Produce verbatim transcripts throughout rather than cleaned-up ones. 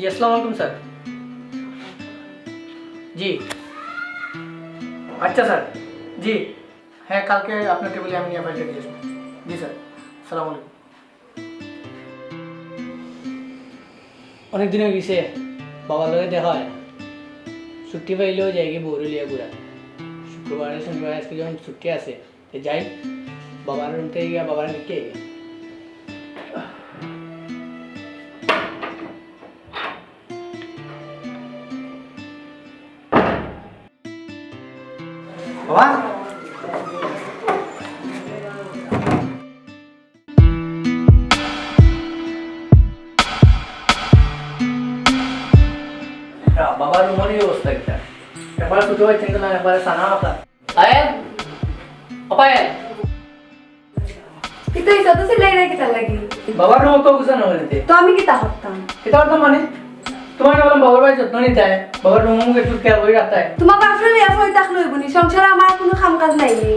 জি, আসসালামু আলাইকুম স্যার। জি, আচ্ছা স্যার। জি, হ্যাঁ, কালকে আপনার টেবিলে আমি নিয়ে ফাইলটা দিয়ে আসবো। জি স্যার, আসসালামু আলাইকুম। অনেক দিন অই গেছে বাবার লগে দেখা অয় না। ছুটি পাইলেও যাইগি বউরে লইয়া ঘুরাত। শুক্রবারে শনিবারে আজকে যখন ছুটি আছে, তে যাই, বাবার রুম থাকি গিয়া বাবার দেখি আই। বাবা? বাবার রুমর ই অবস্থা কিতা? একবার ছোট অইতে না, একবার সানা মাথা। পায়েল, ও পায়েল। কিতা অইছে? অত চিল্লাইরা কিতার লাগি? বাবার রুম তো গুছানো অইছে। তো আমি কিতা করতাম? কিতা করতাম মানে? তুমার না বললাম বাবার বাড়ি যত্ন নিতায়, বাবার রুম মুখে একটু খেয়াল করি রাখতায়। তুমার বাপরে লইয়া পড়ি থাকলে অইবো নি? সংসারে আমার কুনু কাম কাজ নাই নি?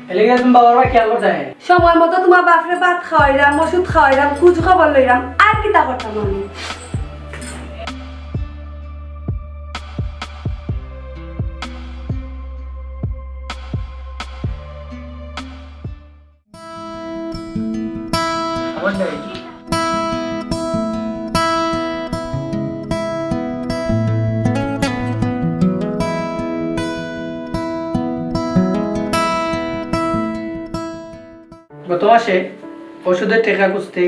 এর লাগি তুমি বাবার বাড়ি খেয়াল করতায়। সময় মতো তুমার বাপরে ভাত খাওয়াইরাম, ওষুধ খাওয়াইরাম, খুঁজ খবর লইরাম, আর কিতা করতাম আমি? গত মাসে ওষুধের টেকা খুঁজতে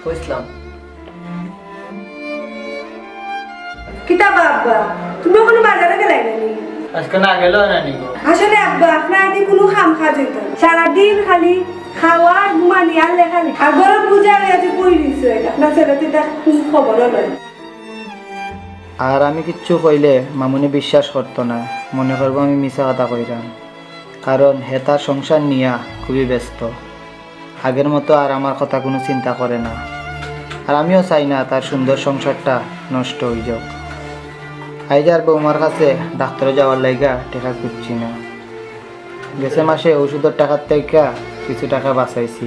কইছিলাম। কিতা বা আব্বা, তুমি অখনো বাজারে গেলায় না নি? আজকে না গেলেও না নিব। আসলে আব্বা, আপনার আদি কুনু কাম কাজ অইতো না। সারাদিন খালি খাওয়া, ঘুমানি আর লেখালেখি। আর ঘরো বুঝা অইয়া যে বই রইছে, আপনার ছেলে তো ইতা কুনু খবরও লয় না। আর আমি কিচ্ছু কইলে মামুনি বিশ্বাস করতো না, মনে করবো আমি মিছা কথা কইরাম, কারণ হে তার সংসার নিয়া খুবই ব্যস্ত। আগের মতো আর আমার কথা কুনু চিন্তা করে না, আর আমিও চাই না তার সুন্দর সংসারটা নষ্ট অই যাউক। আইজ আর বৌমার কাছে ডাক্তরে যাওয়ার লাইগা টেকা খুঁজছি না। গেছে মাসে ওষুধর টেকার থাকি কিছু টেকা বাঁচাইছি।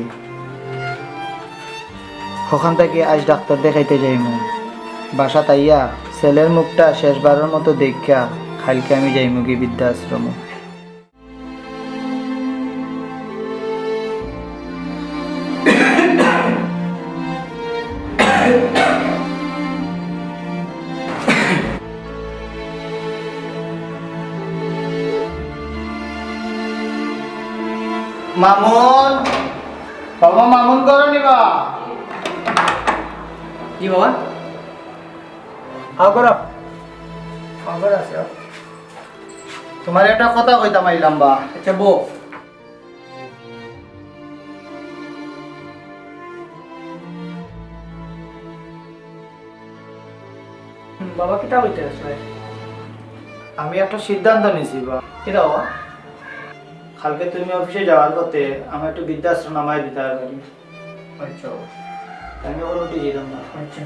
হখান থাকি আইজ ডাক্তর দেখাইতে যাইমু। বাসাত আইয়া ছেলের মুখটা শেষবারর মতো দেখিয়া কাইলকে আমি যাইমুগি বৃদ্ধাশ্রমো। মামুন, বাবা, মামুন ঘরো নি বা? জি বাবা। আও ঘরো। আও ঘরো আছি, আও। তুমারে একটা কথা কইতাম আইলাম বা। আচ্ছা, বও। বাবা, কিতা কইতায় আছো? আমি একটা সিদ্ধান্ত নিছি বা। কিতা বাবা? কাইলকে তুমি অফিসে যাওয়ার পথে আমারে একটু বৃদ্ধাশ্রমো নামাই দিতায় পারবায় নি? আচ্ছা। আমি অখন উঠি যাইতাম না। আচ্ছা।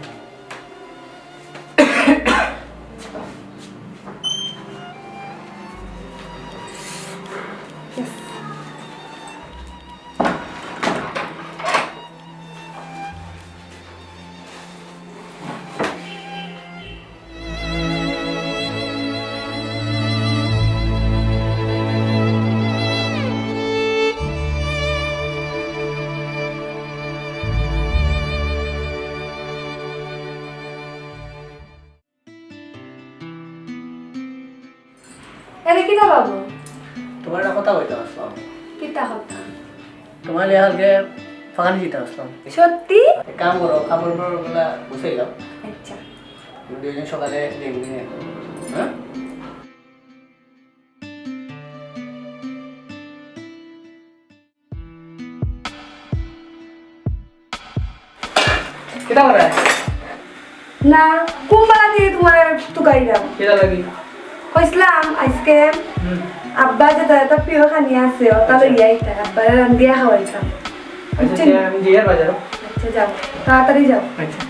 আরে কিতা বাবু? তুমার একটা কথা কইতাম আছলাম। কিতা কথা? তুমার লগে কালকে ফাগানি যাইতাম আছলাম। সত্যি? এক কাম করো, কাপড়-টাপড় গুলা গুছাই লও। আচ্ছা। দুইজন সকালে দেখবি নে। হ্যাঁ? কিতা করে? না, কুন বালা দিয়া তুমারে তুকাইরাম? কিতা লাগি? কইছলাম আইজকে হুম। আব্বা যে তার একটা প্রিয় খানি আছে, ওটা আচ্ছা। লইয়া আইতা, আব্বারে রান্ধিয়া খাওয়াইতাম। আচ্ছা, বুঝছেন? তে আমি যাই আর বাজারো। আচ্ছা, যাও, তাড়াতাড়ি যাও। আচ্ছা।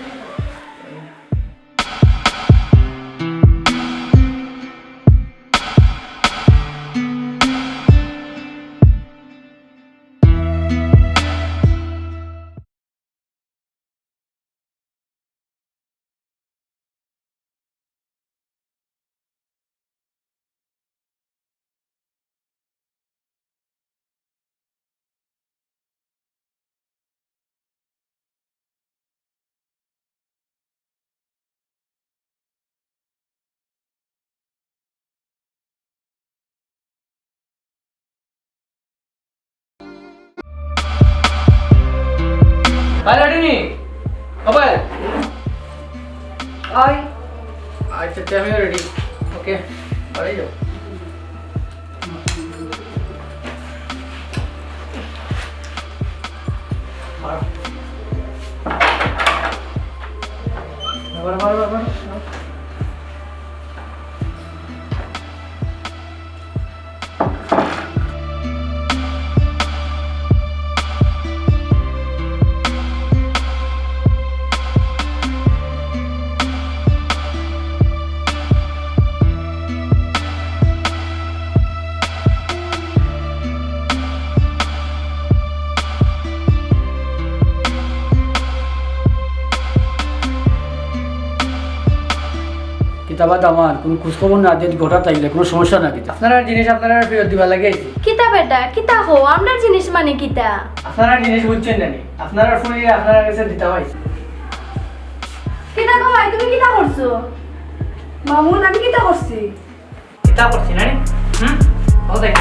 ভাই, রেডি নি? ও ভাই। ওই। আচ্ছা, তে আমিও রেডি। ওকে, বাড়ি যাও। বারো, বারো, বারো, বারো। কিতা বা দামান, কুনু খোঁজ খবর না দিয়া ঘটাত আইলে কুনু সমস্যা না কিতা? আপনারার জিনিস আপনারারে ফিরত দিবার লাগি আইছি। কিতা বেটা, কিতা কও? আমরার জিনিস মানে কিতা? আপনারার জিনিস বুঝছইন না নি? আপনারার ফুড়িরে আপনারার গেছে দিতাম আইছি। কিতা গো ভাই, তুমি কিতা করছো? মামুন, আমি কিতা করছি? কিতা করছি না রে? হুম? ও দেখ।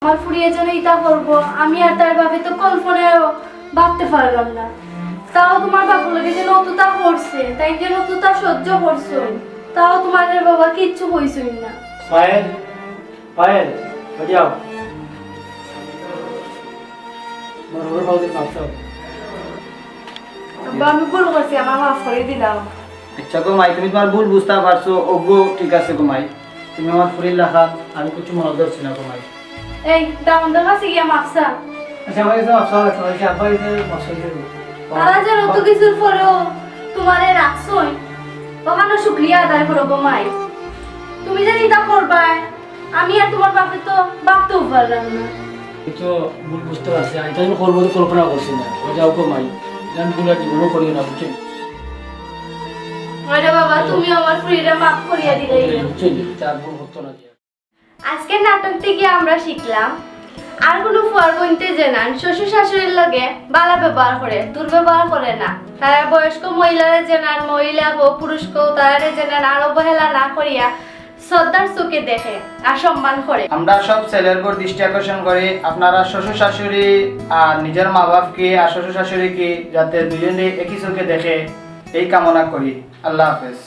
আমার ফুড়িয়ে যেন ইতা করব, আমি আর তার বাপে তো কল্পনায়ও ভাবতে পারলাম না। তাও তোমার বাপর লগে যেন অতটা করছে, তাই যেন অতটা সহ্য করছইন, তাও তোমার বাবা কিচ্ছু কইছইন না। পায়েল, পায়েল, বাড়ি আও। আমার বাবার পাও ধরি মাফ চাও। আব্বা, আমি ভুল করছি, আমারে মাফ করি দিলাও। আচ্ছা গো মাই, তুমি তোমার ভুল বুঝতা পারছো, অগু ঠিক আছে গো মাই। তুমি আমার ফুড়ির লাখান, আমি কিচ্ছু মনো ধরছি না গো মাই। এই, দামান্দর কাছে গিয়া মাফ চা। আচ্ছা, আমার কাছে মাফ চাওয়া লাগছে না, আব্বার কাছে মাফ চাইতে হবে। তারা যে অত কিছুর পরেও তোমারে রাখছইন, অখানর শুকরিয়া আদায় করো গো মাই। তুমি যে ইতা করবায়, আমি আর তোমার বাপে তো ভাবতেও পারলাম না। আমি তো ভুল বুঝতে পারছি, আমি তো করবো তো কল্পনা করছি না। ও যাও গো মাই, আমি ভুল আর জীবনেও করিও না, বুঝছো? আরে বাবা, তুমি আমার ফুড়িরে মাফ করিয়া দিলাইলায়। বুঝছো? তার ভুল করতো না যে। আজকের নাটক থাকি আমরা শিখলাম, আর কুনু ফুয়ার বইনতে যেনান শ্বশুর শাশুড়ির লগে বালা ব্যবহার করে, দুর্ব্যবহার করে না। তারা বয়স্ক মহিলারে যেনান, মহিলা হউক, পুরুষ হউক, তারারে যেনান আর অবহেলা না করিয়া শ্রদ্ধার চোখে দেখে আর সম্মান করে। আমরা সব ছেলের উপর দৃষ্টি আকর্ষণ করি, আপনারা শ্বশুর শাশুড়ি আর নিজের মা বাপকে আর শ্বশুর শাশুড়িকে যাতে দুইজনে একই চোখে দেখে, এই কামনা করি। আল্লাহ হাফেজ।